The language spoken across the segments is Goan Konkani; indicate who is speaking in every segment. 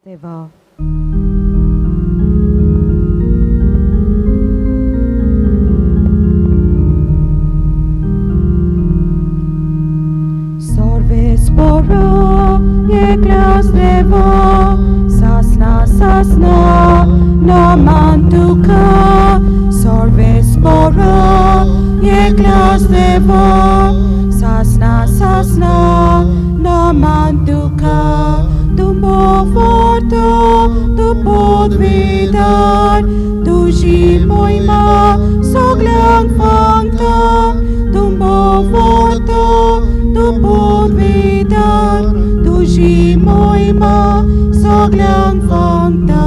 Speaker 1: देवा Spora, yeklas deva, sasna sasna, namantuka. Sorve spora, yeklas deva, sasna sasna, namantuka. Tumbo forto, tu podvidar, tu jimoima, soglang fangta. Tumbo forto, tu podvidar, tuji moima, soglang fangta.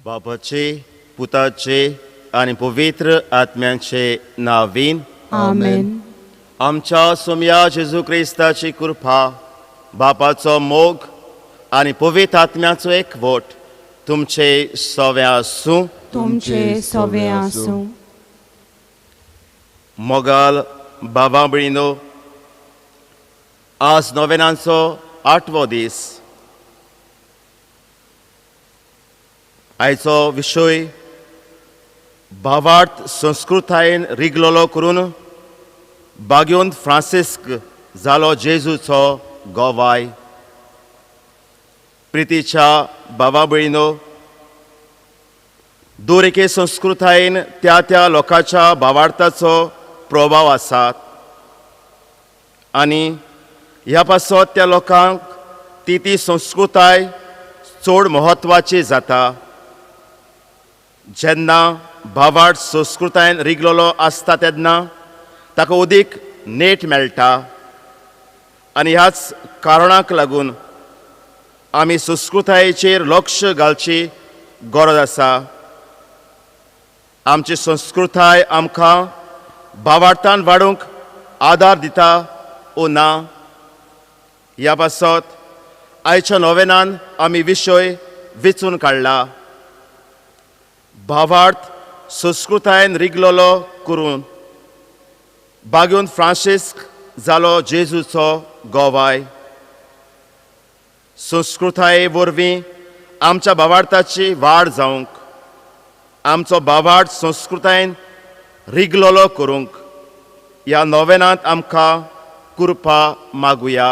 Speaker 2: बापाचे पुताचे आनी पवित्र आत्म्यांचे नावीन
Speaker 1: आमेन.
Speaker 2: आमच्या सोमया जेजू क्रिस्ताची कृपा, बापाचो मोग आनी पवित्र आत्म्याचो एकवट तुमचे सवे आसूं.
Speaker 1: तुमचे सवे आसूं.
Speaker 2: मोगाल बाबा भयणीनो, आज नोवेनांचो आठवो दीस. आयचो विशय भावार्थ संस्कृतायेन रिगलोलो करून बाग्योन फ्रांसिस्क जालो जेजूचो गोवाय. प्रितीच्या बाबा भयणीनो, दर एके संस्कृतायेन त्या त्या लोकांच्या भावार्थाचो प्रभाव आसात आनी ह्या पासत त्या लोकांक ती ती संस्कृताय चड म्हत्वाची जाता. जेन्ना भावार्थ संस्कृतायेन रिगलोलो आसता तेन्ना ताका अदीक नेट मेळटा आनी ह्याच कारणाक लागून आमी संस्कृतायेचेर लक्ष घालची गरज आसा. आमची संस्कृताय आमकां भावार्थान वाडूंक आदार दिता ओ ना ह्या पासत आयच्या नोवेनान आमी विशय वेंचून काडला. भावार्थ संस्कृतायेन रिगलोलो करून बाग्योन फ्रांसिस्क जालो जेजूचो गोवाय. संस्कृताये वरवीं आमच्या भावार्थाची वाड जावंक, आमचो भावार्थ संस्कृतायेन रिगलोलो करूंक ह्या नोवेनांत आमकां कृपा मागुया.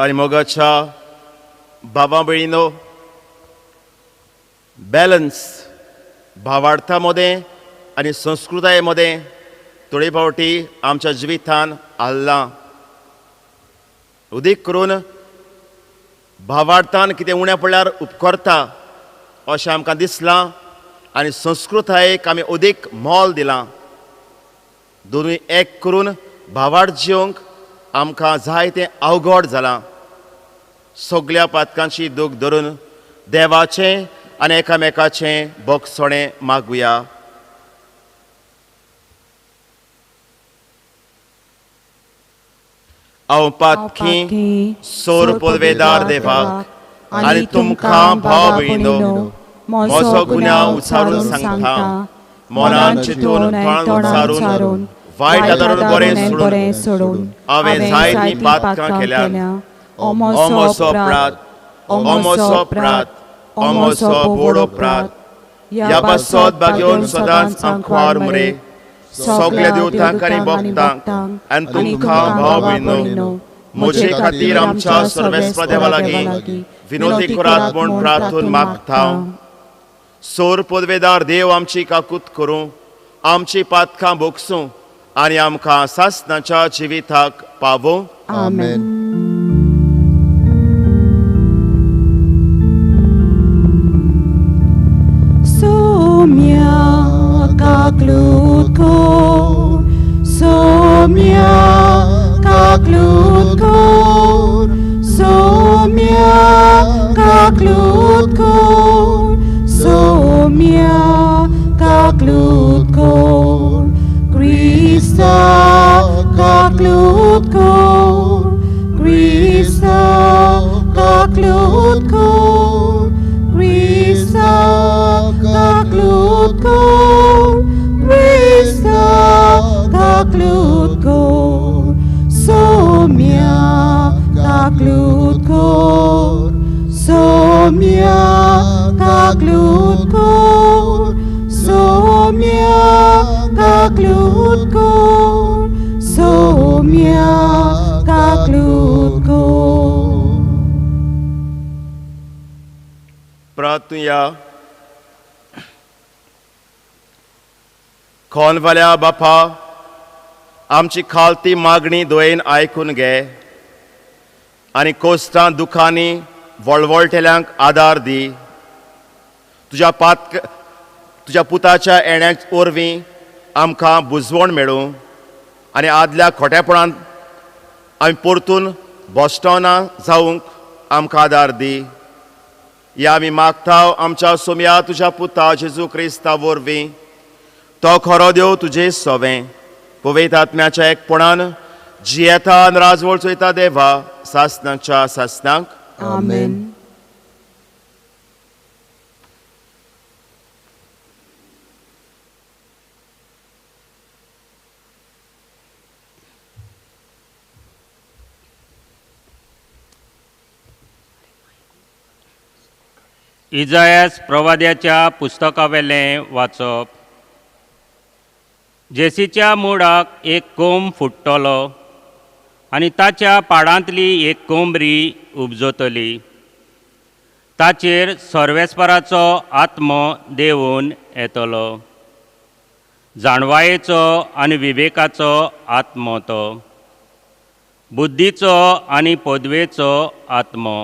Speaker 2: आनी मोगाच्या बाबा भयणीनो, बॅलन्स भावार्था मदें आनी संस्कृताये मदें थोडे फावटी आमच्या जिवितान हाल्लां. उदीक करून भावार्थान कितें उणें पडल्यार उपकरता अशें आमकां दिसलां आनी संस्कृतायेक आमी अदीक मोल दिलां. दोनूय एक करून भावार्थ जिवंक आमकां जायतें अवघड जालां. सगल्या पातकांची दूख धरून देवाचें आनी एकामेकाचें बोगसणें मागुया. हांव पातकी सोर पदवेदार देवाक आनी तुमकां भाव भयणीनो म्हजो गुन्यांव उचारून सांगता. मनान चिंतून तोंडान उचारून वायट आदारून बरें सोडून हांवें जायतीं पातकां केल्यांत. ओ म्हजो अपराध, ओ म्हजो अपराध, ओ म्हजो व्हड अपराध. ह्या पासत बागेवन सदांच आंकवार मरे सगल्या देवतांक आनी भक्तांक आनी तुमकां भाव भयणीनो म्हजे खातीर आमच्या सर्वेस्पर देवा लागीं विनोदी करात म्हूण प्रार्थून मागता. सोर पदवेदार देव आमची काकूत करूं, आमची पातकां भोगसूं आनी आमकां सासणाच्या जिविताक पावों.
Speaker 1: आमेन. Somia kaklutko, somia kaklutko, somia kaklutko, somia kaklutko, Krista kaklutko, Krista kaklutko, Krista kaklutko, Krista kaklutko, somia kaklutko, somia kaklutko, somia kaklutko, somia kaklutko.
Speaker 2: प्रार्थुया. खोनवाल्या बापा, आमची खालती मागणी दोयेन आयकून घे आनी कोस्तां दुखांनी वळवळटेल्यांक आदार दी. तुज्या पात तुज्या पुताच्या येण्या वरवीं आमकां बुजवण मेळूं आनी आदल्या खोटेपणांत आमी परतून बोस्टोना जावंक आमकां आदार दी. या आमी मागता आमच्या सोम्या तुज्या पुता जेजू क्रिस्ता वरवीं. तो खरो देव तुजे सोवें पवित्र आत्म्याच्या एकपणान जियेता आनी राजवळ चोयता देवा सासणाच्या सासणाक.
Speaker 1: आमेन.
Speaker 3: इजायास प्रवाद्याच्या पुस्तकावेलें वाचप. जेसीच्या मुळाक एक कोंब फुट्टलो आनी ताच्या पाडांतली एक कोंबरी उपजतली. ताचेर सर्वेस्पराचो आत्मो देवून येतलो, जाणवायेचो आनी विवेकाचो आत्मो, तो बुद्धीचो आनी पदवेचो आत्मो,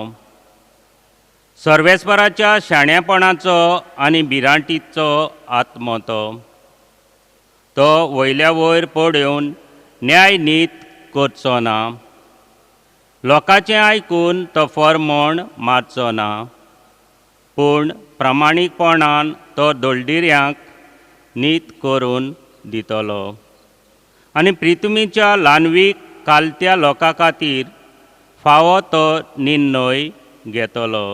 Speaker 3: सर्वेस्पराच्या शाणेपणाचो आनी भिरांतीचो आत्मो. तो तो वयल्या वयर पळोवन न्याय नीत करचो ना, लोकांचें आयकून तो फॉर्मोण मारचो ना, पूण प्रामाणीकपणान तो दळडिऱ्यांक नीत करून दितलो आनी प्रितुमीच्या ल्हानवीक कालत्या लोकां खातीर फावो तो निर्णय घेतलो.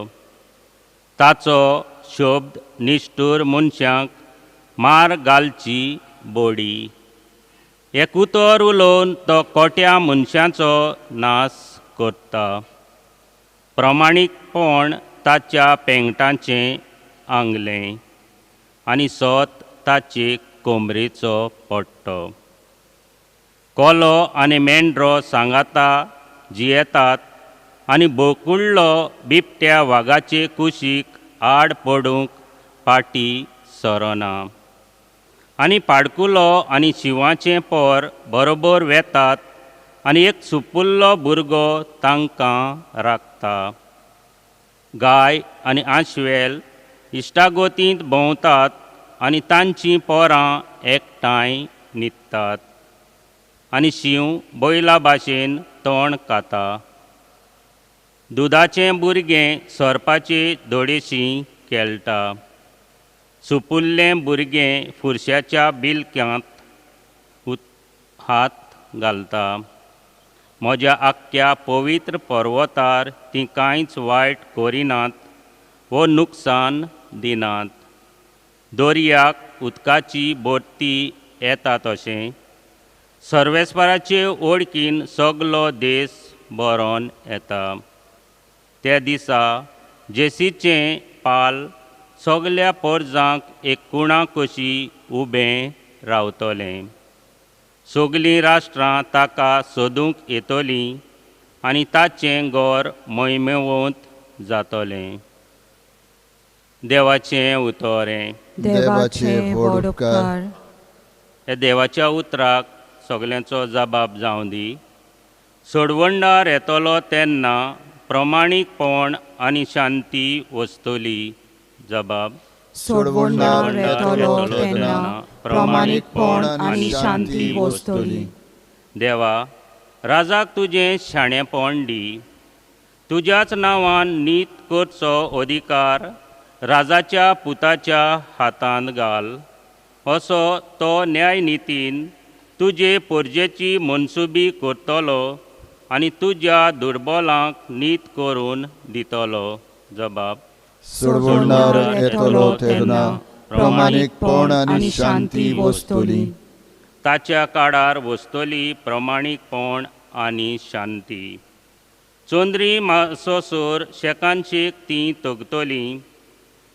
Speaker 3: ताचो शब्द निश्ठूर मनशांक मार घालची बोडी, एक उतर उलोवन तो कोट्या मनशांचो नाश करता. प्रमाणीकपण ताच्या पेंगटाचें आंगलें आनी सत ताचे कोमरेचो पट्टो. कोलो आनी मेंढरो सांगाता जियेतात आनी बोकुडलो बिबट्या वागाचे कुशीक आड पडूंक फाटी सरना आनी पाडकुलो आनी शिंवाचें पोर बरोबर वेतात आनी एक सुपुल्लो भुरगो तांकां राखता. गाय आनी आंशवेल इश्टागोतींत भोंवतात आनी तांचीं पोरां एकठांय न्हिदतात आनी शींव बैला भाशेन तोंड खाता. दुदाचें भुरगें सोरपाचे दोडेशी खेळटा, सुपुल्लें भुरगें फुरश्याच्या बिलक्यांत हात घालता. म्हज्या आख्ख्या पवित्र पर्वतार तीं कांयच वायट करिनात वो नुकसान दिनात. दर्याक उदकाची भरती येता तशें सर्वेस्पराचे वळखीन सगलो देश भरोन येता. त्या दिसा जेसीचें पाल सगल्या पोरजांक एक कुणा कशी उबें रावतलें. सगलीं राष्ट्रां ताका सोदूंक येतलीं आनी ताचें गोर मोहिमेवंत जातलें. देवाचें उतर.
Speaker 1: देवाचे व्हड उपकार.
Speaker 3: ह्या देवाच्या उतराक सगल्यांचो जबाब जावं दी. सोडवणदार येतलो तेन्ना प्रमाणीकपण आनी शांती वसतली. जबाब.
Speaker 1: सोडवणदार येतलो तेन्ना प्रमाणीकपण आनी शांती वसतली.
Speaker 3: देवा, राजाक तुजें शाणेपण दी. तुज्याच नांवान नीत करचो अधिकार राजाच्या पुताच्या हातांत घाल, असो तो न्यायनितीन तुजे परजेची मनसुबी करतलो आनी तुज्या दुर्बलांक नीत करून दितलो. जबाब.
Speaker 4: सोडवणदार येतलो तेन्ना प्रमाणीकपण आनी शांती वसतली.
Speaker 3: ताच्या काळार वसतली प्रमाणीकपण आनी शांती. चोंद्री मासोसोर शेकानशेक ती तगतली.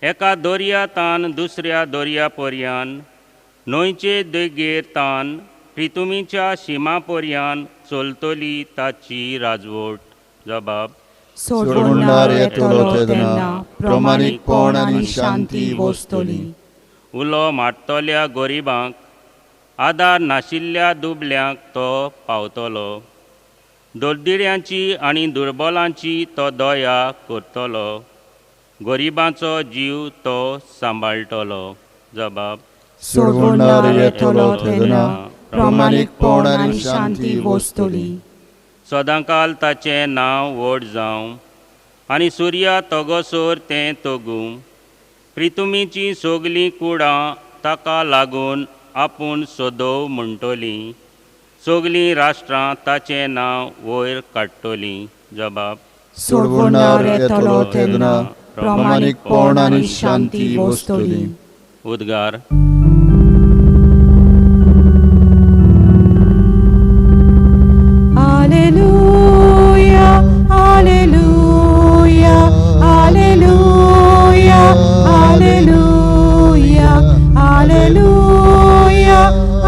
Speaker 3: एका दर्या तान दुसऱ्या दर्या पर्यान, न्हंयचे देगेर तान प्रितुमीच्या शिमा पर्यान चलतली ताची राजवट. जबाब.
Speaker 1: सोडवणदार येतलो तेन्ना प्रमाणीकपण आनी शांती वसतली.
Speaker 3: उलो मारतल्या गरिबांक, आदार नाशिल्ल्या दुबल्यांक तो पावतलो. दळदिऱ्यांची आनी दुर्बलांची तो दया करतलो. गरिबांचो जीव तो सांबाळटलो. जबाब.
Speaker 4: सोडवणदार येतलो तेन्ना प्रमाणीकपण आनी शांती वसतली.
Speaker 3: सदांकाल ताचें नांव व्हड जावं आनी सुर्या तगोसर तें तगूं. प्रितुमीचीं सगलीं कुडां ताका लागून आपूण सोदोव म्हणटलीं. सगलीं राष्ट्रां ताचें नांव वयर काडटलीं. जबाब.
Speaker 1: सोडवणदार येतलो तेन्ना प्रमाणीकपण आनी शांती वसतली.
Speaker 3: उद्गार.
Speaker 1: Alleluia, alleluia, alleluia, alleluia, alleluia,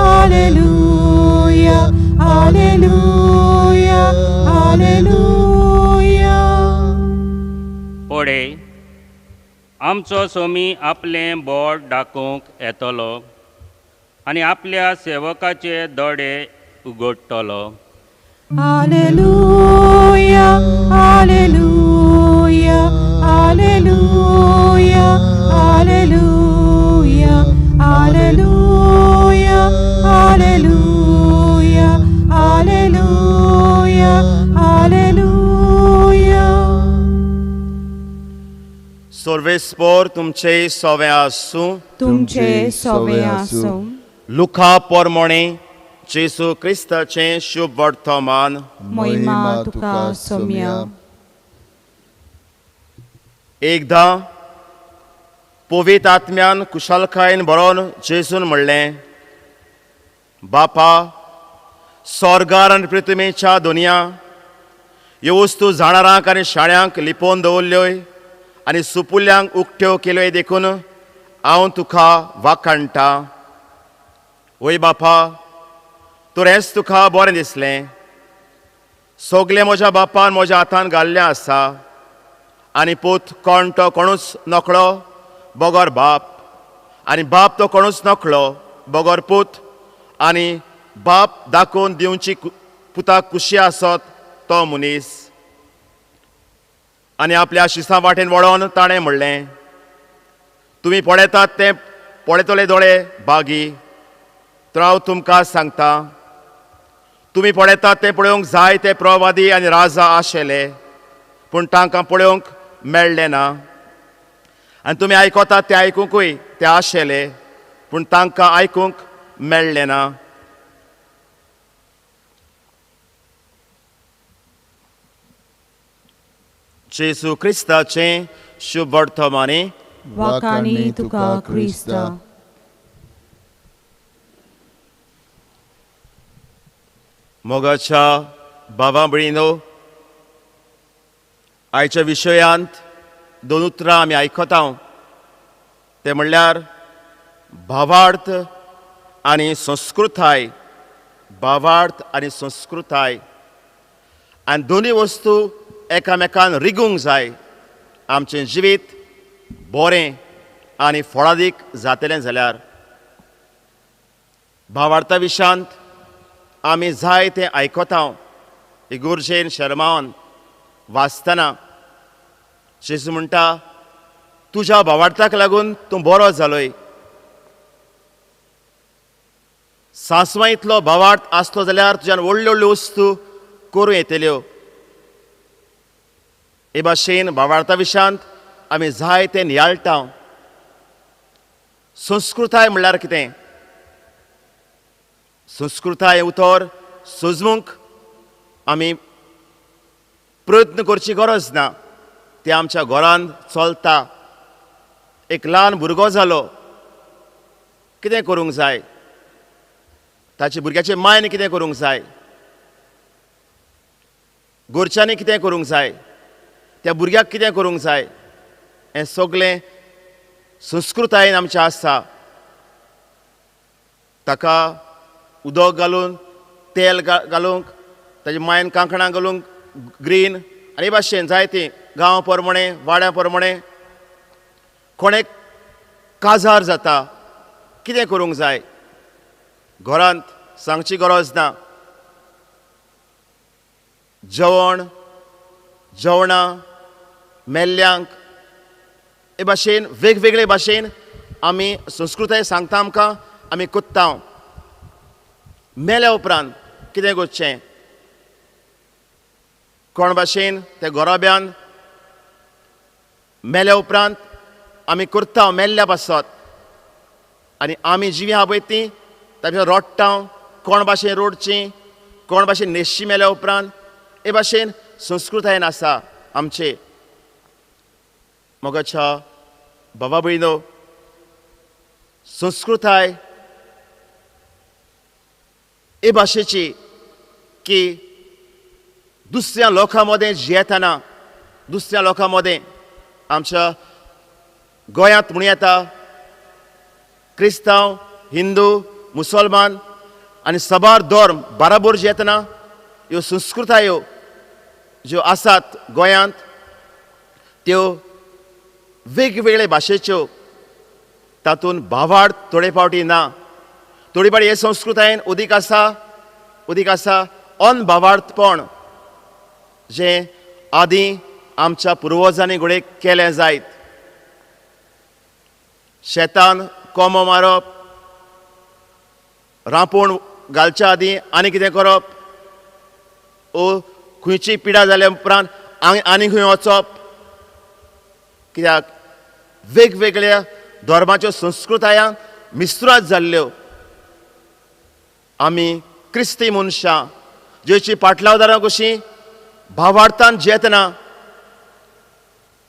Speaker 1: alleluia, alleluia, alleluia.
Speaker 3: पडे आमचो सोमी आपलें बोट दाखोवंक येतलो आनी आपल्या सेवकाचे दोळे उगडटलो.
Speaker 1: Alleluia, alleluia, alleluia, alleluia, alleluia, alleluia, alleluia, alleluia.
Speaker 2: सर्वेस्पोर तुमचे सोवे आसूं.
Speaker 1: तुमचे सोवे आसूं.
Speaker 2: लुका पोरमोणे जेजू क्रिस्ताचें शुभ वर्तमान.
Speaker 1: महिमा तुका सोम्या.
Speaker 2: एकदां पवित्र आत्म्यान कुशालकायेन बरोवन जेजून म्हणलें, बापा, स्वर्गार आनी पृथ्वीच्या दुनिया ह्यो वस्तू जाणारांक आनी शाण्यांक लिपोवन दवरल्योय आनी सुपुल्ल्यांक उक्त्यो केल्योय देखून हांव तुका वाखाणटा. वय बापा, तर हेंच तुका बरें दिसलें. सगलें म्हज्या बापान म्हज्या हातान घाल्लें आसा आनी पूत कोण तो कोणूच नकळो बगर बाप, आनी बाप तो कोणूच नकळो बगर पूत, आनी बाप दाखोवन दिवची पुताक खुशी आसत तो मनीस. आनी आपल्या शिसां वाटेन वळोन ताणें म्हणलें, तुमी पळयतात ते पळयतले दोळे बागी, तर हांव तुमकां सांगता, तुमी पळयतात ते पळोवंक जाय ते प्रवादी आनी राजा आशिल्ले, पूण तांकां पळोवंक मेळ्ळें ना. आनी तुमी आयकतात ते आयकुंकूय ते आशिल्ले, पूण तांकां आयकूंक मेळ्ळें ना. जेजू क्रिस्ताचें शुभ वर्तमानी.
Speaker 1: वाखाणी तुका क्रिस्ता.
Speaker 2: मोगाच्या भावा भयणीनो, आयच्या विशयांत दोन उतरां आमी आयकता, ते म्हणल्यार भावार्थ आनी संस्कृताय. भावार्थ आनी संस्कृताय, आनी दोनूय वस्तू एकामेकान रिगूंक जाय. आमचें जिवीत बरें आनी फळादीक जातलें जाल्यार भावार्था विशांत आमी जाय तें आयकता. इगुर्जेन शर्मावन वाचतना जेजू म्हणटा तुज्या भावार्थाक लागून तूं बरो जालोय. सांसवां इतलो भावार्थ आसलो जाल्यार तुज्यान व्हडल्यो व्हडल्यो वस्तू करूं येतल्यो. हे भाशेन भावार्था विशांत आमी जाय तें नियाळटा. संस्कृताय म्हणल्यार कितें? संस्कृताय उतर सोजमूंक आमी प्रयत्न करची गरज ना, तें आमच्या घरांत चलता. एक ल्हान भुरगो जालो, कितें करूंक जाय? ताचे भुरग्याचे मायन कितें करूंक जाय? घरच्यांनी कितें करूंक जाय? त्या भुरग्याक कितें करूंक जाय? हें सगळें संस्कृतायेन आमचें आसा. ताका उदक घालून, तेल घालूंक, ताजे मायन कांकणां घालूंक ग्रीन आनी हे भाशेन जायतीं गांव प्रमाणे वाड्या प्रमाणे कोणेक काजार जाता कितें करूंक जाय? घरांत सांगची गरज ना. जेवण, जेवणां मेल्ल्यांक हे भाशेन वेगवेगळे भाशेन आमी संस्कृताय सांगता आमकां, आमी कोत्ता. मेल्या उपरांत कितें करचें? कोण भाशेन त्या गोराब्यान मेल्या उपरांत आमी करता मेल्ल्या पासत आनी आमी जिवी आहा पळय ती ताच्या रोडटा. कोण भाशेन रोडची, कोण भाशेन न्हेसची मेल्या उपरांत, हे भाशेन संस्कृतायेन आसा आमचे. मोगाच्या बाबा भयणो, संस्कृताय हे भाशेची की दुसऱ्या लोकां मदें जियेतना, दुसऱ्या लोकां मदें आमच्या गोंयांत म्हणूं येता क्रिस्तांव, हिंदू, मुसलमान आनी सबार धर्म बाराबोर जियेतना ह्यो संस्कृतायो ज्यो आसात गोंयांत त्यो वेगवेगळे भाशेच्यो, तातूंत भावार्थ थोडे फावटी ना. थोडी फावटी हे संस्कृतायेन उदीक आसा, उदीक आसा अनभावार्थपण जें आदीं आमच्या पुर्वजांनी घडये केलें जायत. शेतान कोंबो मारप, रांपोण घालच्या आदीं आनी कितें करप, ओ खंयची पिडा जाल्या उपरांत आनी खंय वचप. कित्याक वेगवेगळ्या धर्माच्यो संस्कृतायांक मिस्त्राद जाल्ल्यो. आमी क्रिस्ती मनशां जेची पाटलावदारां कशीं भावार्थान जियेतना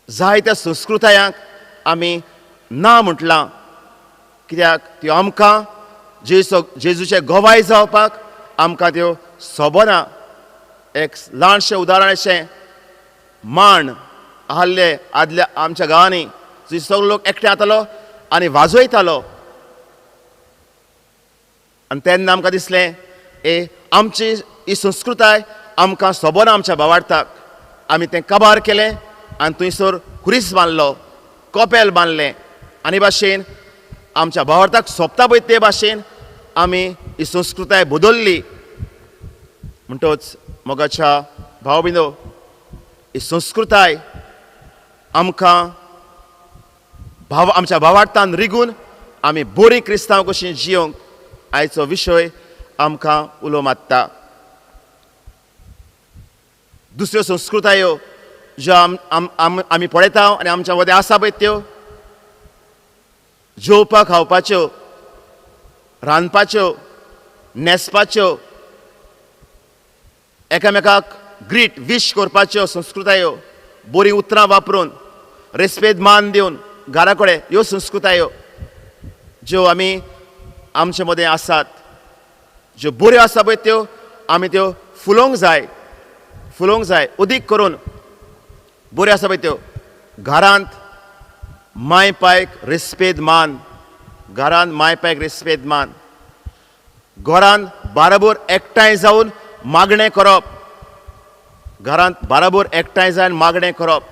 Speaker 2: जायत्या संस्कृतायांक आमी ना म्हटलां. कित्याक त्यो आमकां जेजू जेजूचे गवाय जावपाक आमकां त्यो सोबना. एक ल्हानशें उदाहरण अशें मांड आहले आदल्या आमच्या गांवांनी थंय सगलो लोक एकठांय जातालो आनी वाजयतालो. आनी तेन्ना आमकां दिसलें ए आमची ही संस्कृताय आमकां सोबना आमच्या भावार्थाक. आमी तें काबार केलें आनी थंयसर खुरीस बांदलो, कपेल बांदलें आनी भाशेन आमच्या भावार्थाक सोंपता पळय ते भाशेन आमी ही संस्कृताय बदल्ली. म्हणटच मोगाच्या भाव भयणो, ही संस्कृताय आमकां भाव आमच्या भावार्थान रिगून आमी बरी क्रिस्तांव कशीं जियोंक आयचो विशय आमकां उलो मारता. दुसऱ्यो संस्कृतायो ज्यो आमी पळयता आनी आमच्या मदें आसा पळय त्यो जेवपा खावपाच्यो, रांदपाच्यो, न्हेसपाच्यो, एकामेकाक ग्रीट वीश करपाच्यो संस्कृतायो, बरीं उतरां वापरून रेस्पेद मान दिवन घरा कडेन, ह्यो संस्कृतायो ज्यो आमी आमचे मदें आसात, ज्यो बऱ्यो आसा पळय त्यो आमी त्यो फुलोवंक जाय, फुलोवंक जाय. अदीक करून बऱ्यो आसा पळय त्यो घरांत माय पायक रेस्पेद मान, घरांत माय पायक रेस्पेद मान, घरांत बाराबर एकठांय जावन मागणें करप, घरांत बाराबर एकठांय जावन मागणें करप,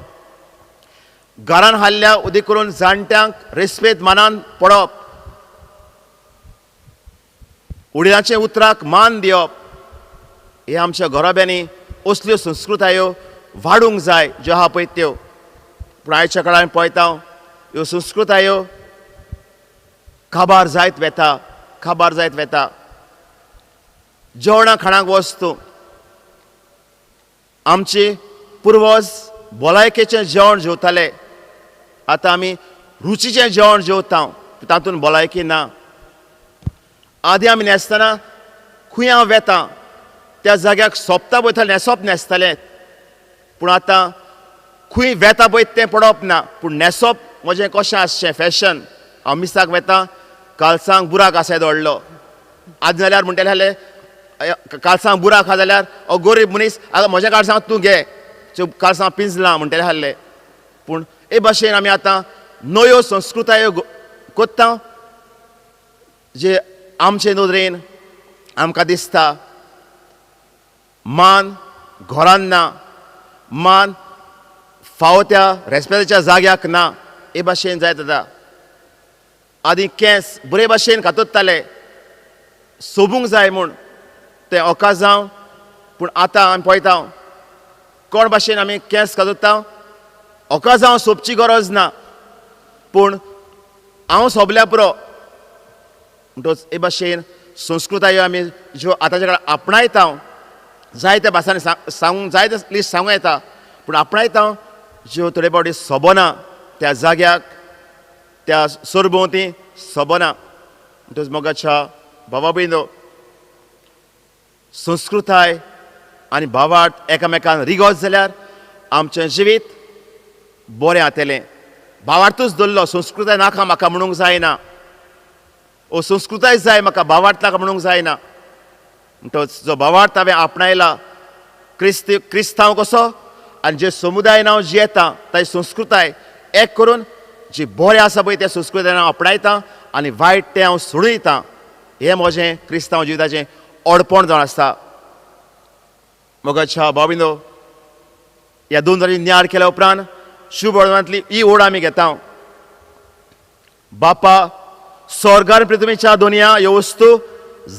Speaker 2: घरान हाडल्या उदीक करून जाणट्यांक रेस्पेद मानान पडप, वडिलांचे उतराक मान दिवप, हे आमच्या घराब्यांनी असल्यो संस्कृतायो वाडूंक जाय ज्यो आहा पळय त्यो. पूण आयच्या काळान पळयता ह्यो संस्कृतायो काबार जायत वेता, काबार जायत वेता. जेवणा खाणाक वस्तू आमचे पुर्वज भलायकेचें जेवण जेवताले, आतां आमी रुचीचें जेवण जेवता, तातूंत भलायकी ना. आदी आमी न्हेसतना खंय हांव वेता त्या जाग्याक सोंपता पळय थंय न्हेसप न्हेसतालें, पूण आतां खंय वेता पळय तें पडप ना, पूण न्हेसप म्हजें कशें आसचें फॅशन. हांव मिसाक वेता कालसांक बुराक आसा व्हडलो, आदी जाल्यार म्हणटाले जाल्यार कालसांक बुराक आहा जाल्यार हो गोरीब मनीस आतां म्हज्या कालसांक तूं घे, कालसां पिंजलां म्हणटाले आहले. पूण हे भाशेन आमी आतां नव्यो संस्कृतायो कोत्ता जे आमचे नदरेन आमकां दिसता मान घरान ना, मान फावो त्या रेस्पेदाच्या जाग्याक ना, हे भाशेन जायत आतां. आदी केंस बरे भाशेन कातरताले सोबूंक जाय म्हूण तें ओका जावं, पूण आतां आमी पळयता कोण भाशेन आमी केंस कातरता, ओका जावं सोबची गरज ना, पूण हांव सोबल्या पुरो. म्हणटच हे भाशेन संस्कृतायो आमी ज्यो आतांच्या काळार आपणायता, जायत्या भासांनी सांगूंक जायते लिस्ट सांगूं येता, पूण आपणायता ज्यो थोडे फावटी सोबना त्या जाग्याक त्या सरभोंवती सोबना. म्हणटच मोगाच्या भावा भयणो, संस्कृताय आनी भावार्थ एकामेकान रिगत जाल्यार आमचें जिवीत बरें जातलें. भावार्थूच दवरलो, संस्कृताय नाका म्हाका म्हणूंक जायना, ओ संस्कृताय जाय म्हाका, भावार्थ नाका म्हणूंक जायना. म्हणटच जो भावार्थ हांवें आपणायला क्रिस्तांव कसो आनी जे समुदायान हांव जियेता ताची संस्कृताय एक करून जी बरें आसा पळय त्या संस्कृतायेन हांव आपणायता आनी वायट तें हांव सोडयता, हें म्हजें क्रिस्तांव जिविताचें अडपण जावन आसता. मोगाच्या भाविनो, ह्या दोन जाणांनी नियाळ केल्या उपरांत शुभ वर्तमानांतली ही ओड आमी घेता. बापा स्वर्गार पृथ्वीच्या दोनया ह्यो वस्तू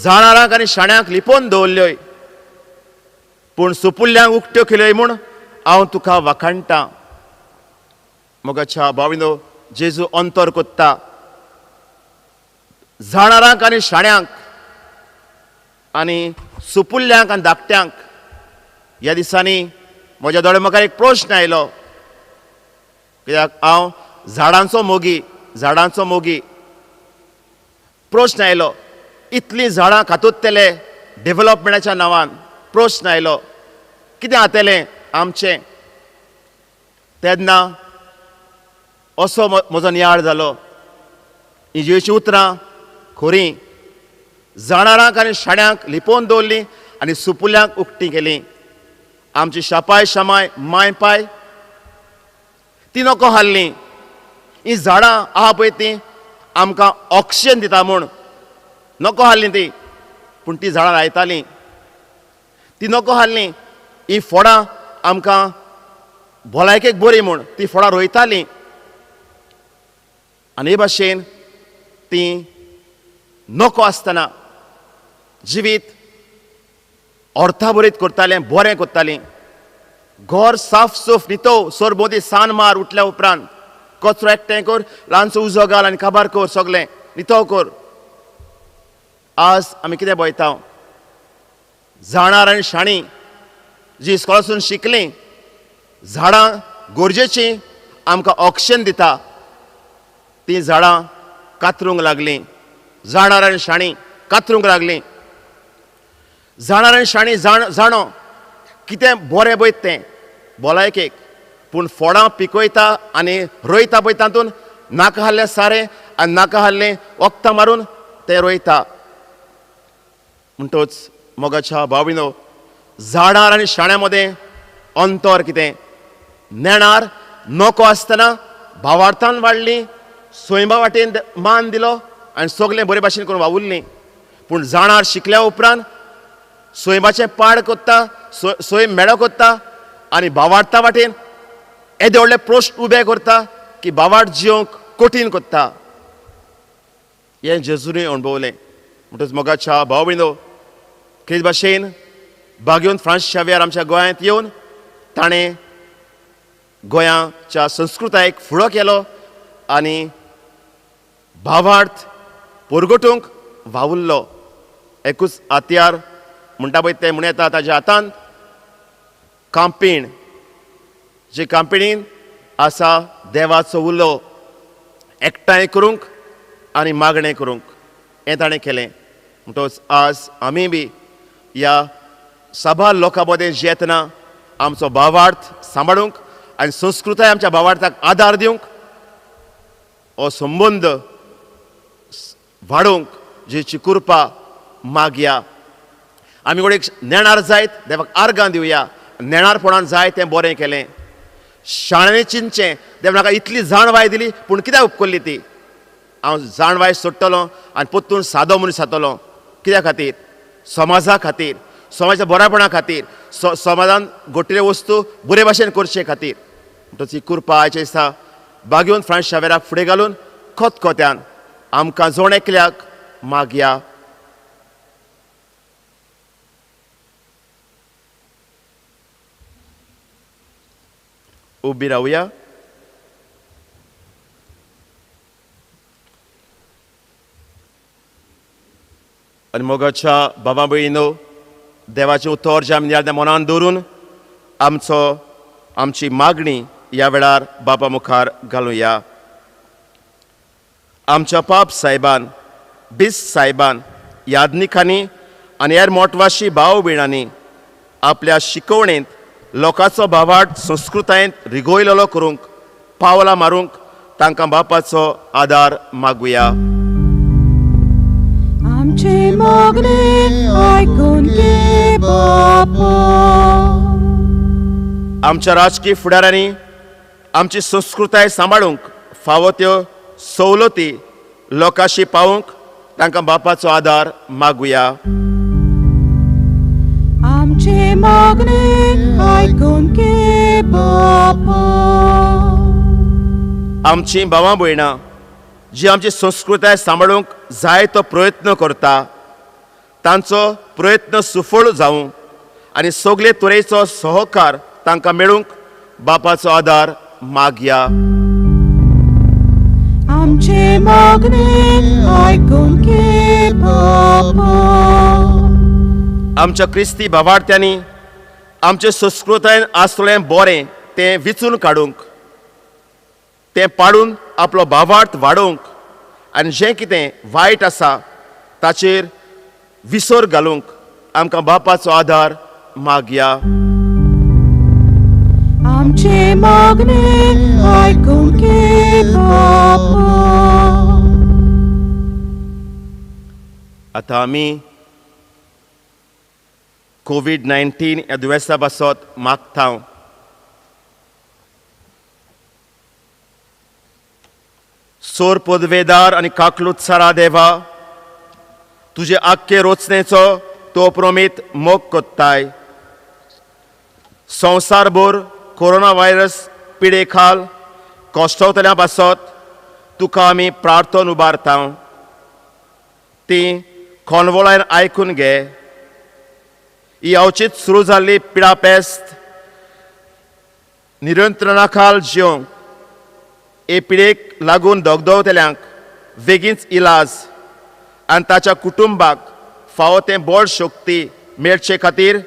Speaker 2: जाणारांक आनी शाण्यांक लिपोवन दवरल्योय, पूण सुपुल्ल्यांक उक्त्यो केल्योय म्हूण हांव तुका वाखाणटा. मोगाच्या भाविनो, जेजू अंतर कोत्ता जाणारांक आनी शाण्यांक आनी सुपुल्ल्यांक आनी धाकट्यांक. ह्या दिसांनी म्हज्या दोळे मुखार एक प्रश्न आयलो, कित्याक हांव झाडांचो मोगी, झाडांचो मोगी. प्रश्न आयलो, इतलीं झाडां कातरतले डेव्हलपमेंटाच्या नांवान. प्रश्न आयलो, कितें जातलें आमचें? तेन्ना असो म्हजो नियाळ जालो, जेजूचीं उतरां खरीं, जाणारांक आनी शाण्यांक लिपोवन दवरलीं आनी सुपुल्यांक उक्ती केली. आमची शापाय शामाय माय पाय ती नको हाडली. ही झाडां आहा पळय ती आमकां ऑक्सिजन दिता म्हूण नको हाडली ती, पूण ती झाडां लायतालीं ती नको हाडली. ही फोडां आमकां भलायकेक बरी म्हूण ती फोडां रोयतालीं आनी हे भाशेन ती नको आसतना जिवीत अर्थाभरीत करतालें, बरें करतालीं. घर साफ सूफ नितळ, सरभोंवती सान मार उठल्या उपरांत कचरो एकठांय कर, ल्हानसो उजो घाल आनी काबार कर, सगळें नितळ कर. आज आमी कितें पळयता, जाणार आनी शाणी जी इस्कोलासून शिकलीं, झाडां गरजेचीं आमकां ऑक्सिजन दिता, तीं झाडां कातरूंक लागलीं. जाणार आनी शाणी कातरूंक लागलीं. जाणार आनी शाणी जाणो कितें बरें पळय तें भलायकेक, पूण फोडां पिकयता आनी रोयता पळय तातूंत नाका आहलें सारें आनी नाका आहलें वखदां मारून तें रोयता. म्हणटच मोगाच्या भाविनो, झाडार आनी शाण्या मदें अंतर कितें? नेणार नको आसतना भावार्थान वाडली, सैमा वाटेन मान दिलो आनी सगलें बरे भाशेन करून वावुरलीं. पूण जाणार शिकल्या उपरांत सैमाचें पाड कोत्ता, सैम मेळो कोत्ता आनी भावार्था वाटेन येदे व्हडले प्रश्न उबे करता की भावार्थ जिवंक कठीण करता. हें जेजूनय अणभवलें. म्हणटच मोगाच्या भाव भयणो, कितें भाशेन बागेवन फ्रांस शावियार आमच्या गोंयांत येवन ताणें गोंयाच्या संस्कृतायेक फुडो केलो आनी भावार्थ परगटूंक वावुरलो. एकूच हत्यार म्हणटा पळय तें म्हण येता ताज्या हातान कांपीण, जे कांपिणीन आसा देवाचो उलो एकठांय करूंक आनी मागणें करूंक हें ताणें केलें. म्हणटच आज आमी बी ह्या साबार लोकां मदें जेतना आमचो भावार्थ सांबाळूंक आनी संस्कृताय आमच्या भावार्थाक आदार दिवंक हो संबंद वाडोवंक जेची कृपा मागया. आमी गोडेक नेणार जायत देवाक आर्गां दिवया. नेणारपणान जाय तें बरें केलें, शाण्यानी चिंतचें देव म्हाका इतली जाणवाय दिली पूण कित्याक उपकरली ती? हांव जाणवाय सोडटलो आनी परतून सादो मनीस जातलो. कित्या खातीर? समाजा खातीर, समाजाच्या बरेपणा खातीर, समाजान घटिल्ल्यो वस्तू बरे भाशेन करचे खातीर. म्हणटच ही कृपा आयच्या दिसा बागेवन फ्रांस शावेराक फुडें घालून खतखत्यान आमकां जण एकल्याक मागया. उबी रावया. आनी मोगाच्या बाबा भयणीनो, देवाचें उतर जें आमी नियाळ मनान दवरून आमचो आमची मागणी ह्या वेळार बापा मुखार घालुया. आमच्या पाप सायबान, बिस सायबान, यादनिकांनी आनी हेर मोटवाशी भाव भयणांनी आपल्या शिकवणेंत लोकांचो भावार्थ संस्कृतायेंत रिगोयलेलो करूंक पावलां मारूंक तांकां बापाचो आदार मागुया.
Speaker 1: आमचे मागणे आयकून घे बापा.
Speaker 2: आमच्या राजकीय फुडाऱ्यांनी आमची संस्कृताय सांबाळूंक फावो त्यो सवलती लोकांशी पावूंक तांकां बापाचो आदार मागुया.
Speaker 1: आमचे मागणे आयकून घे बापा.
Speaker 2: आमची भावां भयणां जी आमची संस्कृताय सांबाळूंक जाय तो प्रयत्न करता तांचो प्रयत्न सुफळ जावं आनी सगळे तरेचो सहकार तांकां मेळूंक बापाचो आदार मागया.
Speaker 1: आमचे मागणे आयकून घे बापा.
Speaker 2: आमच्या क्रिस्ती भावार्थ्यांनी आमचे संस्कृतायेन आसलें बरें तें विचून काडूंक, तें पाडून आपलो भावार्थ वाडोवंक आनी जें कितें वायट आसा ताचेर विसर घालूंक आमकां बापाचो आदार मागया.
Speaker 1: आमचे मागणे आयकून घे बापा.
Speaker 2: आतां आमी कोवीड-19 ह्या दुयेंसा पासत मागता. सोर पदवेदार आनी काकलुत्सारा देवा, तुजे आख्खे रोचणेचो तो प्रमीत मोग कोत्ताय. संवसारभर कोरोना व्हायरस पिडे खाल कश्टवतल्या पासत तुका आमी प्रार्थन उबारता. ती खोनवळान आयकून घे. ही अवचीत सुरू जाल्ली पिडा पेस्त नियंत्रणा खाल जिवंक हे पिडेक लागून दगदगतल्यांक बेगीनच इलाज आनी ताच्या कुटुंबाक फावो तें बळ शक्ती मेळचे खातीर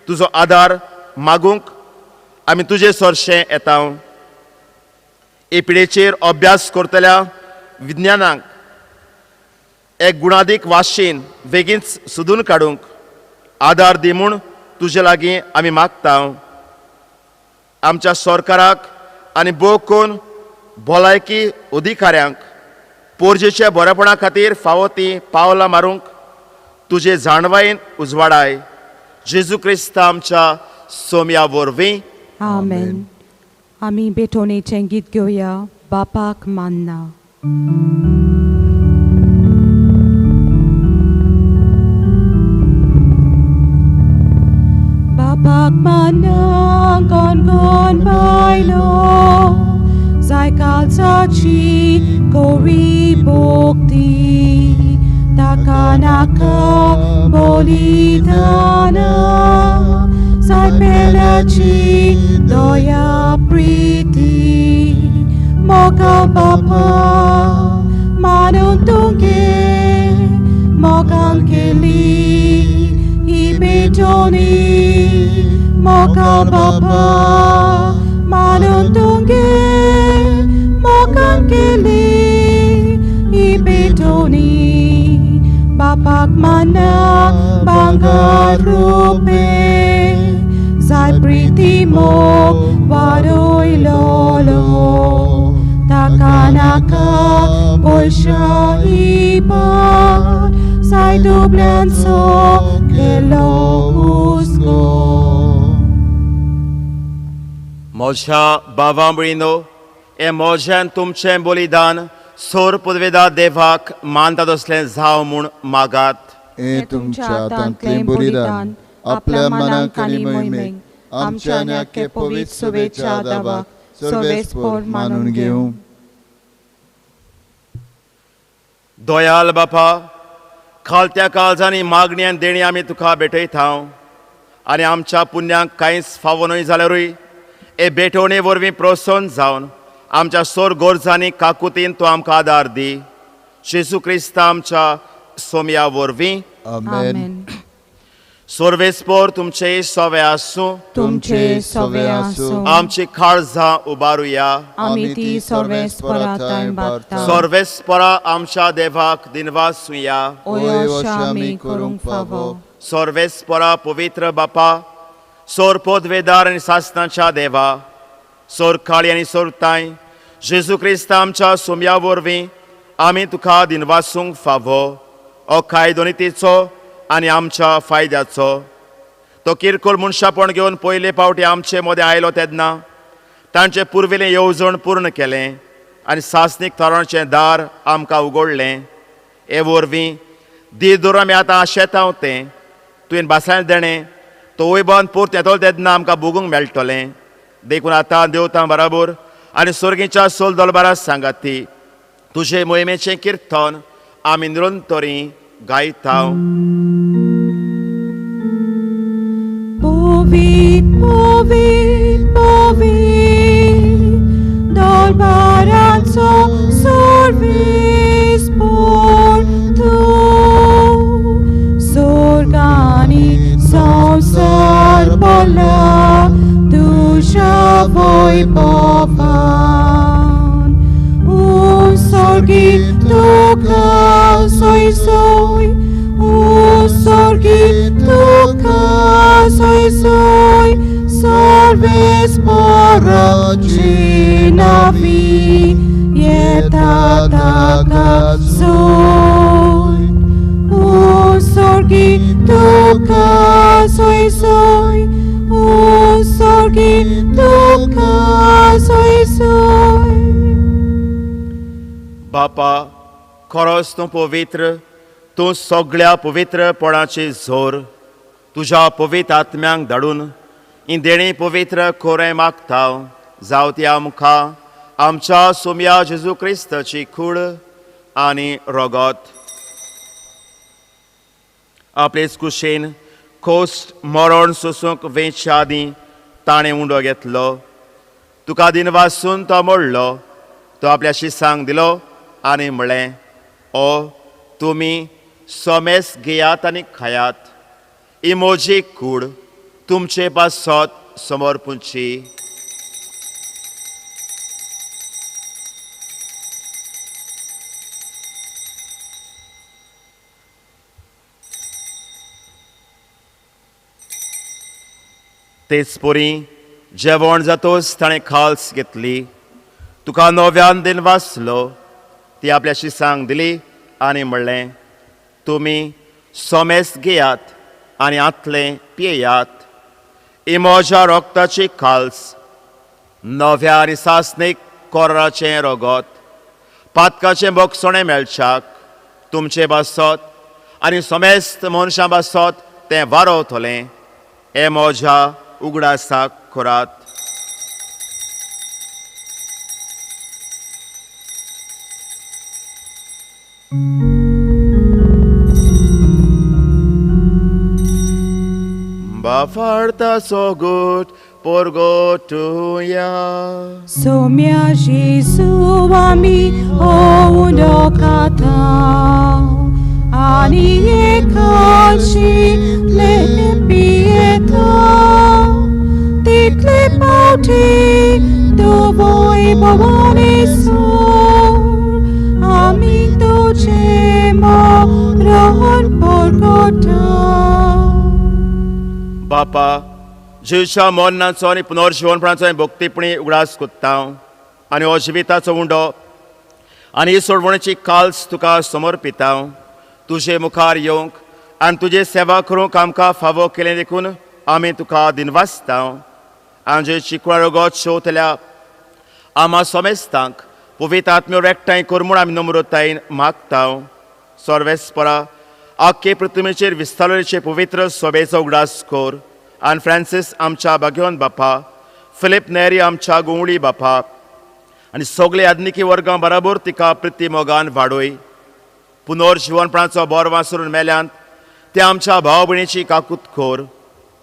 Speaker 2: तुजो आदार मागूंक आमी तुजे सरशें येता. हे पिडेचेर अभ्यास करतल्या विज्ञानाक एक गुणादीक वाशीन बेगीनच सोदून काडूंक आदार दी म्हूण तुजे लागीं आमी मागता. आमच्या सरकाराक आनी भोव करून भलायकी अधिकाऱ्यांक पोरजेच्या बरेपणा खातीर फावो ती पावलां मारूंक तुजे जाणवायेन उजवाडाय. जेजू क्रिस्त आमच्या सोम्या वरवीं
Speaker 1: आमेन. आमी बेटोणेचें गीत घेवया, बापाक मानना. बापाक मानना गण गण बायलो, स्तुती ताका नाका बलिदाना जाय पेल्याची दया प्रिती मोगा बापा मानून तुगे मोगान केली ही भेटोणी मोगा बापा मानून तुगे मोगान केली ही भेटोणी बापाक माना भांगर रुपे जाय प्रिती मोग वाडयलोलो ताका नाका पयशा इबाद जाय दुबल्यांचो केलो हुस्को.
Speaker 2: म्हज्या भावां भयणीनो, हें म्हजें तुमचें बलिदान सोर पुदवेदा देवाक मानता तसलें जावं म्हूण मागात.
Speaker 4: हें तुमच्या हातांतलें बलिदान आपल्या मनाक आनी मोहिमेक आमच्या आनी आख्खे पवित्र सभेच्या दाबाक सर्वेस्पोर मानून घेवं.
Speaker 2: दयाल बापा, खालत्या काळजांनी मागणी आनी देणी आमी तुका भेटयता आनी आमच्या पुण्याक कांयच फावो न्हय जाल्यारूय हे भेटवणे वरवीं प्रोत्साहन जावन आमच्या सोर गरजांनी काकुतीन तूं आमकां आदार दी. जेजू क्रिस्ता आमच्या सोमया वरवीं.
Speaker 4: आमेन.
Speaker 2: सर्वेस्पोर तुमचे सवे आसूं.
Speaker 1: तुमचे सवे आसूं.
Speaker 2: आमची काळजां उबारुया.
Speaker 1: आमी ती सर्वेस्परा थंय बारता.
Speaker 2: सर्वेस्परा आमच्या देवाक दिनवासुया.
Speaker 1: ओय अशें आमी करूंक फावो.
Speaker 2: सर्वेस्परा पवित्र बापा, सोर पोदवेदार आनी सासनाच्या देवा, सोर काळी आनी सोर तांय जेजू क्रिस्ता आमच्या सोमया वरवीं आमी तुका दिनवासूंक फावो. हो कायदो नितीचो आनी आमच्या फायद्याचो. तो किरकोळ मनशापण घेवन पयले फावटी आमचे मदें आयलो तेन्ना तांचे पुर्विल्लें येवजण पूर्ण केलें आनी सासणीक तोरणाचें दार आमकां उगडलें. हे वरवीं धीर धरून आमी आतां शेतां तें तुवें भासायन देणें तो वयबन पूर्त येतलो तेन्ना आमकां भोगूंक मेळटलें. देखून आतां देवतां बराबर आनी सर्गीच्या सोल दलबारा सांगात ती तुजे मोहिमेचें किर्तन आमी निरंतरी गायता.
Speaker 1: पवित पवित पवित दरबाराचो सर्वेस्पोर तूं स्वर्गानी संवसार भरला तुज्या वैभवान. उत्सर्गीत तुका सोय सोय, उत्सर्गीत तुका सोय सोय, सर्वेस्पराची नावी येता ताका सोय. उत्सर्गीत तुका सोय सोय, उत्सर्गीत तुका सोय सोय.
Speaker 2: बापा, खरोच तूं पवित्र, तूं सगळ्या पवित्रपणाची जोर. तुज्या पवित्र आत्म्यांक धाडून ही देणी पवित्र खोरें मागता. जावं ती आमकां आमच्या सोमया जेजू क्रिस्ताची कूड आनी रगत. आपलेच कुशेन खोस्ट मरण सोसूंक वेंचच्या आदीं ताणें उंडो घेतलो. तुका दिनवासून तो मोडलो. तो आपल्या शिसांक दिलो आनी म्हळें, ओ तुमी सोमेस घेयात आनी खायात. ही म्हजी कूड तुमचे पासत समर्पूची. तेच परी जेवण जातोच ताणें खाल्स घेतली. तुका नव्यान दिनवासलो. ती आपल्या शिसांक दिली आनी म्हणलें, तुमी सोमेस घेयात आनी आतलें पियेयात. ही म्हज्या रगताची खाल्स, नव्या आनी सासणीक कोराचें रगत, पातकाचें बोगसणें मेळच्याक तुमचे बासत आनी समेस्त मनशां बासत तें वारवतलें. हें म्हज्या उगडासाक करात. बाफार्ताचो गोट पोरगोटुया.
Speaker 1: सोम्या जेजू आमी ओउनो खाता आनी एकाशी पियेता तितले पावटी तुवोय भवानी सोर आमी तुजे मरण पोरगोटा.
Speaker 2: बापा, जेजूच्या मरणाचो आनी पुनर्जिवनपणाचो आनी भक्तीपणी उगडास कोत्ता आनी हो जिविताचो उंडो आनी ही सोडवणेची काल्स तुका समर्पिता. तुजे मुखार येवंक आनी तुजे सेवा करूंक आमकां फावो केलें देखून आमी तुका दिनवासता. आनी जेजूची कुळागत शेवतल्या आमा सोमेस्तांक पवित्र आत्म्यो एकठांय कर म्हूण आमी नम्रतायेन मागता. सर्वेस्परा, आख्खे पृथ्वीचेर विस्तारलेचे पवित्र सोबेचो उगडास कर आनी फ्रांसीस आमच्या भाग्यवंत बापा, फिलीप नेरी आमच्या गुंवळी बापा आनी सगळे आधुनिकी वर्गां बराबर तिका प्रिती मोगान वाडोय. पुनर्जिवनपणाचो बोर वासरून मेल्यांत ते आमच्या भाव भयणीची काकूत कर.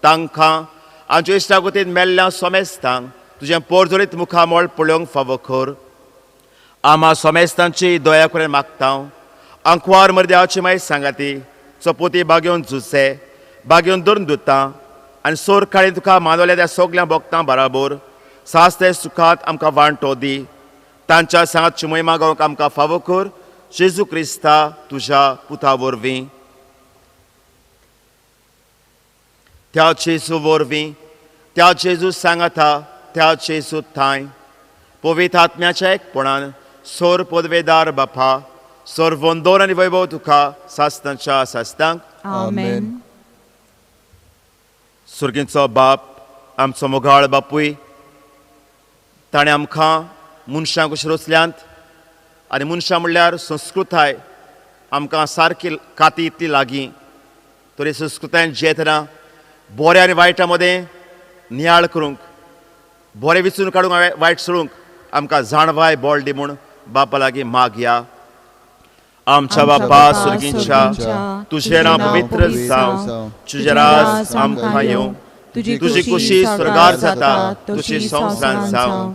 Speaker 2: तांकां आमच्या इश्टागतीन मेल्ल्या सोमेस्तांक तुजें पोरजोरीत मुखामळ पळोवंक फावो कर. आमा सोमेस्तांची दया करून मागता. आंकवार मर्द्याची मागीर सांगाती चपोती बागेवन झुसे बागेवन धरून दुता आनी सोर काळी तुका मानवल्या त्या सगल्या भोगतां बराबर सास्ते सुखात आमकां वांटो दी. तांच्या सांगात चिमय मागोवंक आमकां फावो कर. जेजू क्रिस्ता तुज्या पुता वरवीं. त्या जेजू वरवीं, त्या जेजू सांगाता, त्या जेजू थांय पवित्र आत्म्याच्या एकपणान सोर पदवेदार बापा, सोर वंदोर आनी वैभव तुका सासनाच्या सासनाक.
Speaker 1: आमेन.
Speaker 2: सुर्गींचो बाप, आमचो मोगाळ बापूय, ताणें आमकां मनशांक कशी रचल्यांत आनी मनशां म्हणल्यार संस्कृताय आमकां सारकी काती इतली लागीं, तरी संस्कृतायेन जियेतना बऱ्या आनी वायटा मदें नियाळ करूंक, बरें विचून काडूंक, वायट सोडूंक आमकां जाणवाय बळ दी म्हूण बापा लागीं मागया. आमच्या बापा सुर्गींच्या, तुजें नांव पवित्र जावं, तुजें राज आमकां येवं, तुजी कुशी स्वर्गार जाता तशी संवसारांत जावं.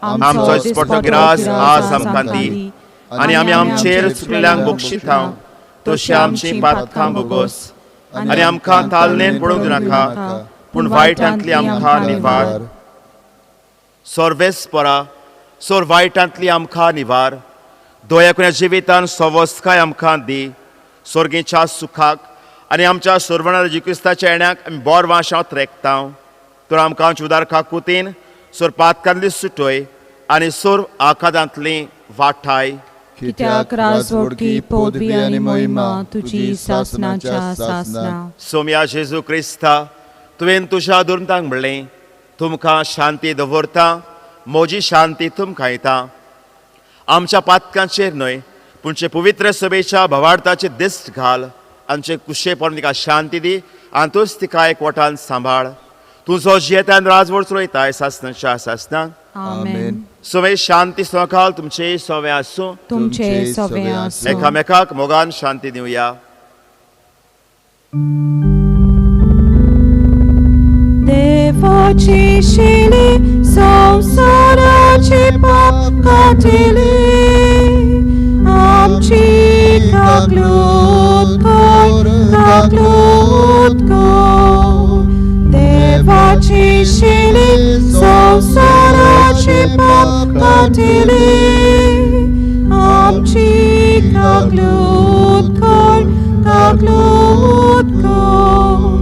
Speaker 2: आमचो इस्पटो गिरास आज आमकां दी आनी आमी आमचेर चुकल्ल्यांक बक्षिता तशी आमची पातकां भोगोस आनी आमकां तालनेन पडूंक दिनाका, पूण वायटांतली आमकां निवार. सर्वेस्परा, सोर वायटांतली आमकां निवार. दया कुण्या जिवितान सवस्काय आमकां दी. स्वर्गीच्या सुखाक आनी आमच्या सोरवणा जेजू क्रिस्ताच्या येण्याक आमी बोर वाशांत रेखता. तर आमकां आमच्या उदार काकुतीन सोर पातकांतली सुटय आनी सोर आकादांतली वाठाय.
Speaker 1: कित्याक राजवडकी पदवी आनी महिमा तुजी सासनाच्या सासना.
Speaker 2: सोम्या जेजू क्रिस्ता, तुवें तुज्या दुर्मतांक म्हणलें, तुमकां शांती दवरता, म्हजी शांती तुमकां येता. आमच्या पातकांचेर न्हय पूण पवित्र सभेच्या भावार्थाचे दिश्ट घाल. आमचे कुशेपण तिका शांती दी आनी तूंच तिका एकवटान सांबाळ. तुजो जियेतान राजवट चलयताय सासनाच्या सासनाक.
Speaker 1: आमेन.
Speaker 2: सवे शांती सकाळ तुमचे सवे आसूं,
Speaker 1: तुमचे सवे आसूं.
Speaker 2: एकामेकाक मोगान शांती दिवया.
Speaker 1: देवाची शिली संवसाराचे पाप काटिले, आमची काकलूत कर, काकलूत कर. देवाची शिली संवसाराचे पाप काटिले, आमची काकलूत कर, काकलूत कर.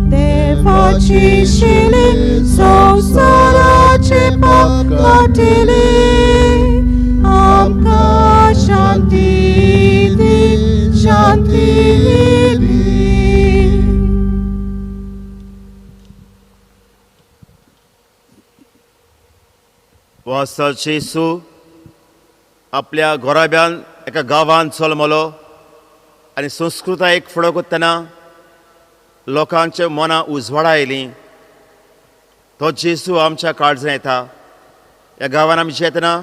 Speaker 1: देवाची शिली संवसाराचे पाप काटिले, आमकां शांती दी, शांती दी.
Speaker 2: वासा जेजू आपल्या घोराब्यान एका गांवांत जल्मलो आनी संस्कृतायेक फुडो करतना लोकांच्या मनां उजवाडा आयलीं. तो जेजू आमच्या काळजांत येता. ह्या गांवान आमी जेतना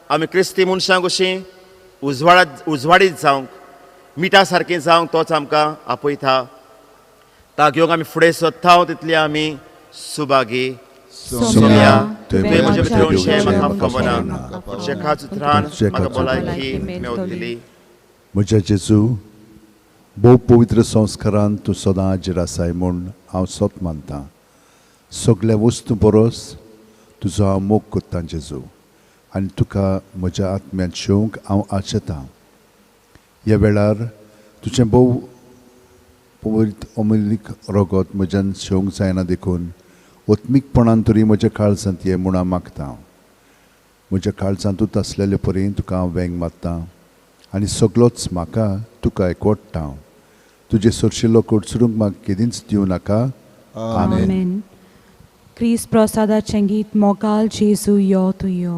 Speaker 2: आमी क्रिस्ती मनशां कशीं उजवाडीत जावंक, मिठा सारकें जावंक तोच आमकां आपयता. ता घेवंक आमी फुडें सोदता तितली आमी सुभागी. सोम्या, तुवें म्हज्या भितर येवचें म्हाका फावना, तुज्या एकाच उतरान म्हाका भलायकी मेवतली.
Speaker 5: म्हज्या जेजू, भोव पवित्र संस्कारान तूं सदां हाजीर आसाय म्हूण हांव सत मानतां. सगल्या वस्तू परस तुजो हांव मोग करतां जेजू, आनी तुका म्हज्या आत्म्यांत शेवंक हांव आशेतां. ह्या वेळार तुजें भोव पवित्र अमूल्य रगत म्हज्यान शेवंक जायना देखून आत्मीकपणान तरी म्हज्या काळजांत ये म्हूण हांव मागतां. म्हज्या काळजांतूच आसलेले परी तुका हांव वेंग मारतां आनी सगलोच म्हाका तुका एकवटता. तुजें सरशिल्लो कोडसरूंक म्हाका केदींच दिवं नाका. आमेन.
Speaker 1: क्रिस्त प्रसादाचें गीत मोगाल जेजू यो तूं यो.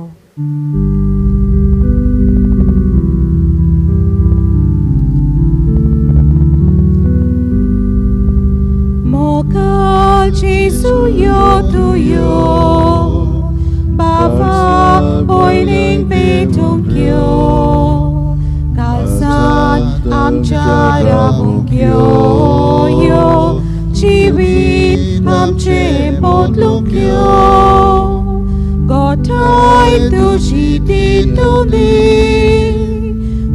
Speaker 1: मोगाल जेजू यो तूं यो, बाबा पयलीं पेटूंक यो, काळजांत आमच्या रावूंक यो, यो जिवीत आमचें बदलूंक यो, गोठाय तुजी दितली,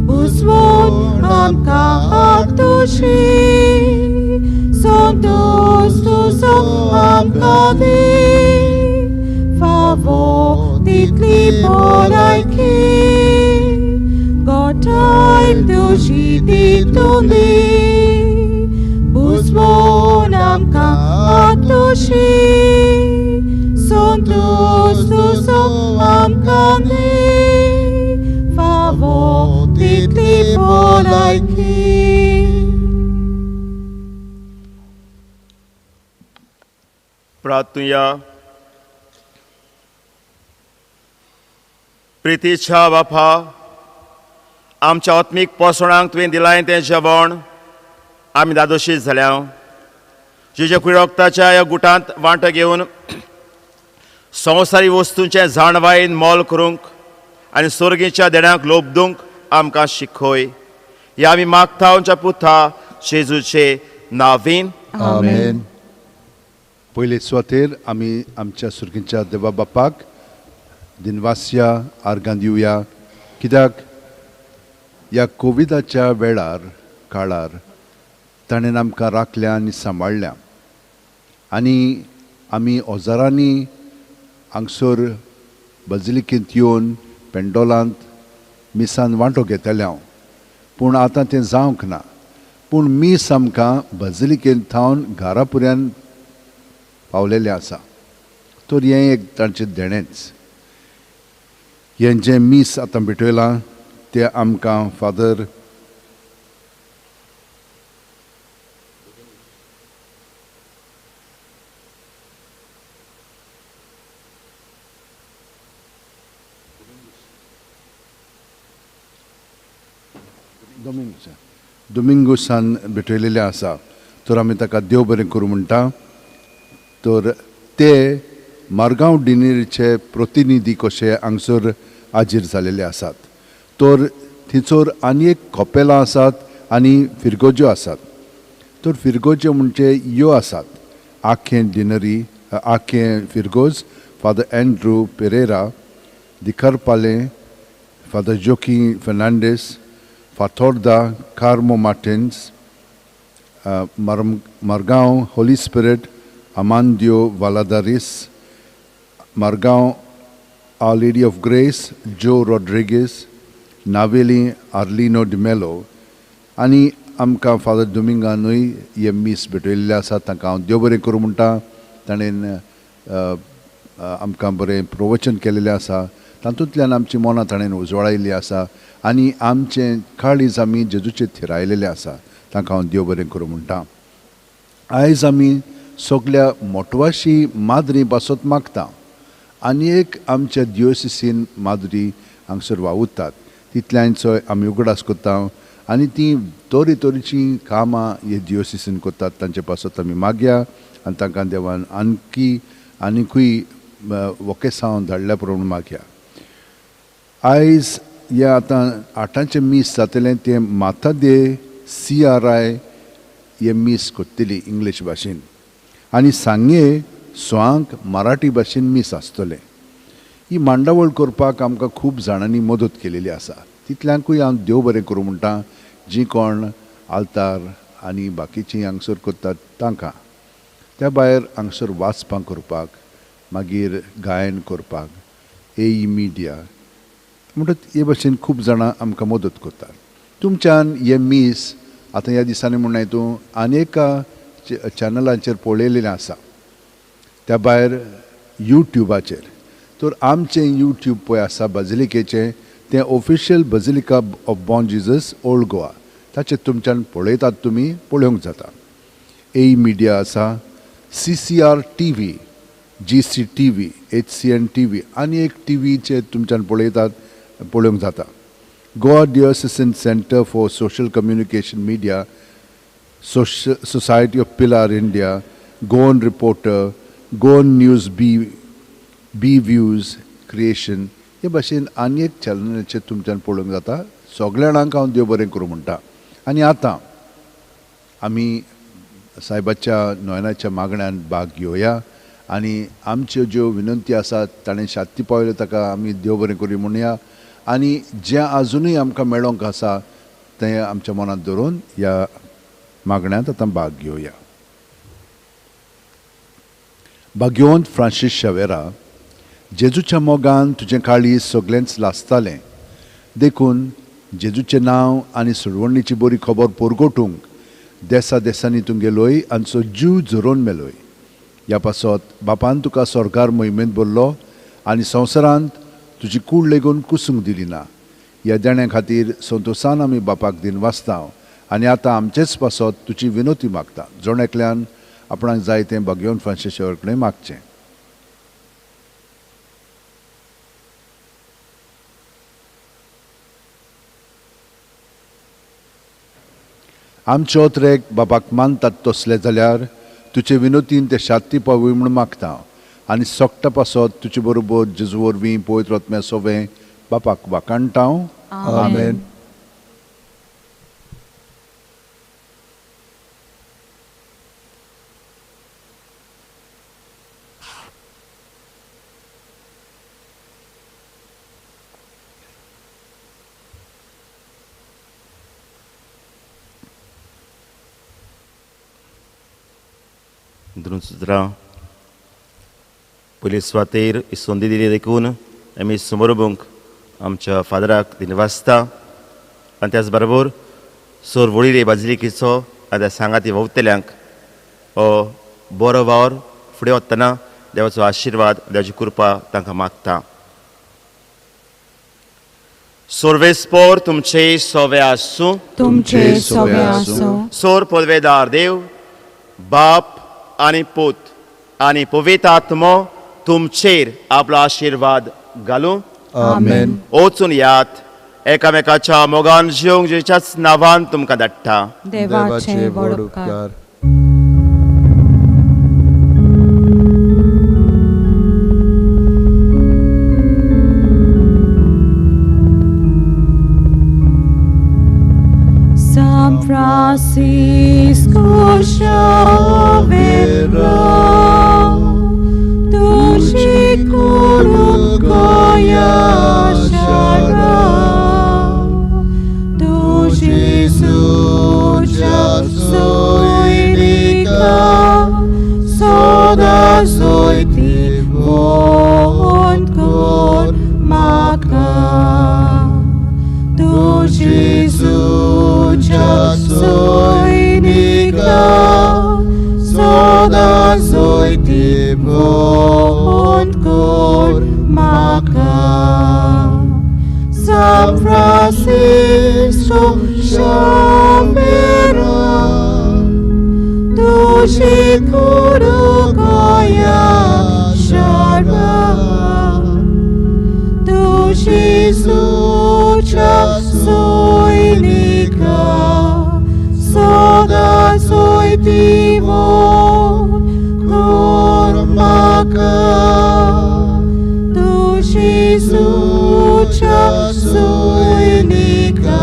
Speaker 1: बुजवून आमकां हात तुजी, संतोश तुजो आमकां दी, फावो तितली भलायकी, गोठाय तुजी दितली, बुजवून आमकां हात तुजी, संतोश तुजो आमकां दी, फावो तितली भलायकी.
Speaker 2: प्रार्थुया. प्रितीच्या बापा, आमच्या आत्मीक पोसणांक तुवें दिलाय तें जेवण आमी दादोशी जाल्या. जेज्या कुळोक्ताच्या ह्या गुटांत वांटो घेवन संवसारी वस्तूंचें जाणवायेन मोल करूंक आनी सोर्गीच्या देण्यांक लोबदूंक आमकां शिकय. ह्या आमी मागता आमच्या पुता जेजूचे नावीन.
Speaker 5: आमेन. पयले सुवातेर आमी आमच्या सुर्गींच्या देवा बापाक दिनवास्या आर्गां दिवया, कित्याक ह्या कोविडाच्या वेळार काळार ताणें आमकां राखल्या आनी सांबाळ्ळ्या आनी आमी हजारांनी हांगसर बजलिकेंत येवन पेंडोलांत मिसान वांटो घेतले हांव, पूण आतां तें जावंक ना. पूण मीस आमकां बजलिकेंत थावन घरा पुऱ्यान पावलेलें आसा. तर हें एक तांचें देणेंच. हें जें मीस आतां भेटयलां तें आमकां फादर दोमिंगुसान भेटयलेलें आसा. तर आमी ताका देव बरें करूं म्हणटा. तर ते मारगांव डिनरीचे प्रतिनिधी कशे हांगसर हाजीर जालेले आसात. तर थंयसर आनी एक कपेलां आसात आनी फिरगोज्यो आसात. तर फिरगोज्यो म्हणजे ह्यो आसात: आखें डिनरी, आखें फिरगोज फादर एन्ड्रू पेरेरा, दिखरपालें father Joaquim Fernandes, Fatorda Carmo Martins, Margao Holy Spirit Amandio Valadares, Margao Our Lady of Grace Joe Rodrigues, Navelim Arlino D'Mello आनी आमकां फादर दोमिंगानूय हे मीस भेटयल्लें आसा. तांकां हांव देव बरें करूं म्हणटा. ताणें आमकां बरें प्रवचन केलेलें आसा. तातूंतल्यान आमची मनां ताणें उजवाडायल्ली आसा आनी आमचें काळीज आमी जेजूचेर थिरायलेलें आसा. तांकां हांव देव बरें करूं म्हणटा. आयज आमी सगल्या मोटवाशी माद्री पासत मागता आनी एक आमच्या दियोसिसीन माद्री हांगसर वावुरतात तितल्यांचोय आमी उगडास करता आनी ती तरे तरेचीं कामां हे दियोसिसीन करतात. तांचे पासत आमी मागया आनी तांकां देवान आणकी आनिकूय वकेसांव धाडल्या प्रमाण मागया. आयज हें आतां आठांचें मीस जातलें तें माता दे CRI हें मीस करतली इंग्लीश भाशेन आनी सांगे स्वांक मराठी भाशेन मीस आसतलें. ही मांडावळ करपाक आमकां खूब जाणांनी मदत केलेली आसा. तितल्यांकूय हांव देव बरें करूं म्हणटा, जीं कोण आल्तार आनी बाकीचीं हांगसर करतात तांकां. त्या भायर हांगसर वाचपां करपाक, मागीर गायन करपाक, AE media म्हणटच हे भाशेन खूब जाणां आमकां मदत करतात. तुमच्यान हें मीस आतां ह्या दिसांनी म्हणनाय तूं आनी एका चॅनलांचेर पळयलेलें आसा. त्या भायर यूट्यूबाचेर तर आमचें यूट्यूब पळय आसा बाजिलिकेचें, तें official basilica of Bom Jesus old Goa, ताचेर तुमच्यान पळयतात, तुमी पळोवंक जाता. AE media आसा, CCR TV, GCTV, HCN TV आनी एक टीव्हीचेर तुमच्यान पळयतात, पळोवंक जाता. Goa diocesan centre for social communication media, society of Pilar India, Goan reporter, Goan news, B views creation हे भाशेन आनी एक चॅनलाचेर तुमच्यान पळोवंक जाता. सगल्या जाणांक हांव देव बरें करूं म्हणटा. आनी आतां आमी सायबाच्या नोयनाच्या मागण्यान भाग घेवया आनी आमच्यो ज्यो विनंती आसात ताणें शांती पावयल्यो ताका आमी देव बरें करूं म्हणया आनी जें आजुनूय आमकां मेळोंक आसा तें आमच्या मनांत धरून ह्या मागण्यांत आतां भाग घेवया. भाग्यवंत फ्रांसीस शावेरा, जेजूच्या मोगान तुजें काळीज सगळेंच लासतालें, देखून जेजूचें नांव आनी सोडवणीची बरी खबर परगटूंक देसा देसांनी तूं गेलोय आनी जीव झरोवन मेलोय. ह्या पासत बापान तुका सरकार मोहिमेंत भरलो आनी संवसारांत तुजी कूड लेगून कुसूंक दिली ना. ह्या देण्या खातीर संतोशान आमी बापाक दिन वाचता आनी आतां आमचेच पासत तुजी विनोती मागता. जण एकल्यान आपणाक जाय तें भाग्यवंत फ्रांसीस शावेरा कडेन मागचें. आमचे अत्रेक बापाक मानतात तसले जाल्यार तुजे विनोतीन ते शांती पावय म्हूण मागता आनी सोकटा पासत तुजे बरोबर जेजू वरवीं पवित्र आत्म्या सोवें बापाक वाखाणटा.
Speaker 4: आमेन.
Speaker 2: सुद्रां पयले सुवातेर संदी दिली देखून आमी समोरबूंक आमच्या फादराक दिनवासता आनी त्याच बरोबर सोर वळिरे बाजलिकेचो आनी त्या सांगाती ववतल्यांक हो बरो वावर फुडें वतना देवाचो आशिर्वाद, देवाची कृपा तांकां मागता. सोर्वेस्पोर तुमचे सोवे आसूं,
Speaker 1: तुमचे सोवे आसूं.
Speaker 2: सोर पदवेदार देव बाप आनी पूत आनी पवित्र आत्मो तुमचेर आपलो आशिर्वाद घालूं.
Speaker 4: आमेन.
Speaker 2: वचून यात एकामेकाच्या मोगान जिवंक जेच्याच नांवान तुमकां धाडटा.
Speaker 1: देवाचे व्हड उपकार. San Francisco Xavier, tuji kurukoya shara, tuji suja soirika, soda soiti vonkor maka, tuji suja soinika, soda soiti vonkor maka. San Francisco Xavier, tuji kurukoya shara, tuji suja soinika, soda soiti vonkor maka, tuji suja soinika.
Speaker 4: तिका.